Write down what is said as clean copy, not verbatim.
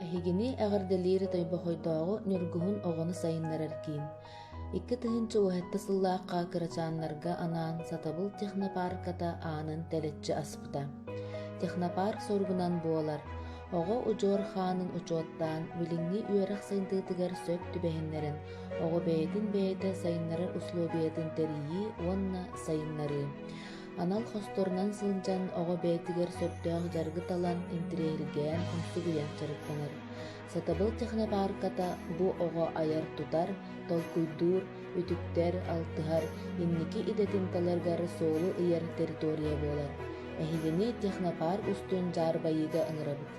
Эһигини эҕэрдэлиир Тойбохойдооҕу Ньургуһун оҕону сайыннарар киин. 2017 сыллаахха кырачааннарга анаан Сатабыл технопаарката аанын тэлэччи аспыта. Технопарк соругунан буолар, оҕо удьуор хаанын учуоттаан, билиҥҥи үөрэх сайдыытыгар сөп түбэһиннэрэн, оҕо бэйэтин бэйэтэ сайыннарар услуобуйатын тэрийии уонна сайыннарыы. Анал хосторунан сылдьан оҕо бэйэтигэр сөптөөх дьарыгы талан, интэриэһиргээн, умсугуйан дьарыктанар. Сатабыл технопаарката бу оҕо айар-тутар, толкуйдуур, үтүктэр, алтыһар, инники идэтин таларыгар суолу ыйар территория буолар. Эһигини технопарк устун дьаарбайыыга ыҥырабыт.